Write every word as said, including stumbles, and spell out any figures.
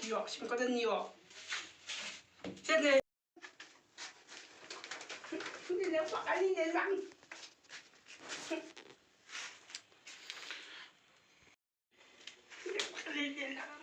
Ïoh, shim ka don ïoh. Shen ne. Ni ne pak ani ne lang. Ni ne pak ani ne lang.